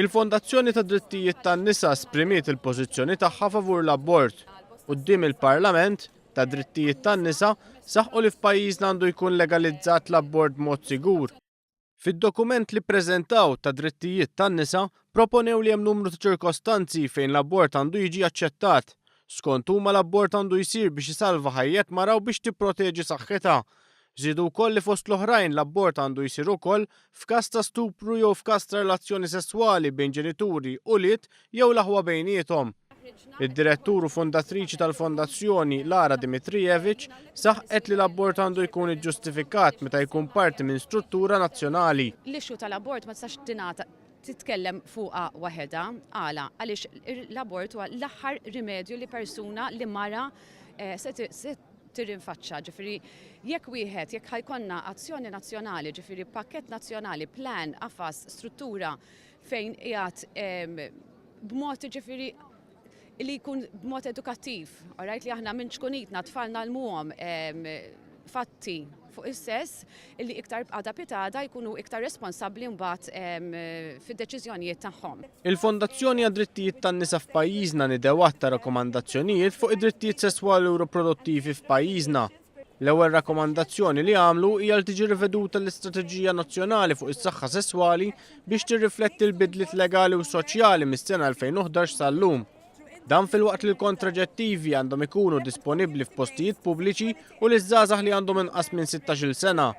Il-Fondazzjoni tad-Drittijiet tan-Nisa esprimiet il-pożizzjoni tagħha favur l-abort. Quddiem il-Parlament, tad-Drittijiet tan-Nisa saħqu li f'pajjiżna għandu jkun legalizzat l-abort b'mod sigur. Fid-dokument li ppreżentaw tad-Drittijiet tan-Nisa proponew li hemm numru ta' ċirkostanzi fejn l-abort għandu jiġi aċċettat. Skont huma l-abort għandu jsir biex isalva ħajjet mara u biex tipproteġi saħħitha. Żiedu wkoll li fost l-oħrajn l-abort għandu jsir ukoll f'każ ta' stupru jew f'każ ta' relazzjoni sesswali bejn ġenituri, ulied jew l-aħwa bejniethom. Id-direttur u fondatriċi tal-fondazzjoni, Lara Dimitrijevic, saħqet li l-abort għandu jkun iġġustifikat meta jkun parti minn struttura nazzjonali. L-issue tal-abort ma tistax tingħata titkellem fuqha waħedha. Għala? Għaliex l-abort huwa l-aħħar rimedju li persuna li mara eh, se tirrinfaċċa. Ġifieri jekk wieħed jekk ħa jkollna azzjoni nazzjonali, ġifieri pakkett nazzjonali, plan, qafas, struttura fejn qiegħed b'mod ġifieri li jkun b'mod edukattiv, alright, li aħna minn ċkunitna tfal ngħallmuhom fatti fuq is-sess illi iktar għada pitgħada jkunu iktar responsabbli mbagħad fid-deċiżjonijiet tagħhom. Il-Fondazzjoni għad-Drittijiet tan-Nisa f'pajjiżna niedew għadd ta' rakkomandazzjonijiet fuq id-drittijiet sesswali u riproduttivi f'pajjiżna. L-ewwel rakkomandazzjoni li għamlu hija li tiġi riveduta l-Istrateġija Nazzjonali fuq is-Saħħa Sesswali biex tirrifletti l-bidliet legali u soċjali mis-sena 2011 sal-lum. Dan filwaqt li l-kontraġettivi għandhom ikunu disponibbli f'postijiet pubbliċi u liż-żgħażagħ li għandhom inqas minn 16-il sena.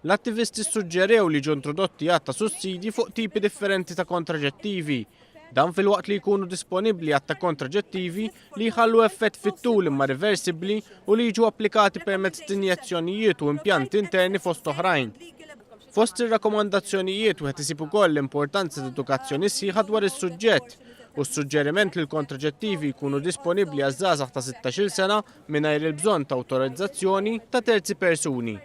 L-attivisti ssuġġerew li jiġu introdotti għadd ta' sussidji fuq tipi differenti ta' kontraġettivi. Dan filwaqt li jkunu disponibbli għadd ta' kontraġettivi li jħallu effett fit-tul imma riversibbli u li jiġu applikati permezz t'injezzjonijiet u impjanti interni fost oħrajn. Fost ir-rakkomandazzjonijiet wieħed isib ukoll l-importanza ta' edukazzjoni sħiħa dwar is-suġġett u s-suġġeriment li l-kontraġettivi jkunu disponibbli għaż-żgħażagħ ta' 16-il sena mingħajr il-bżonn ta' awtorizzazzjoni ta' terzi persuni.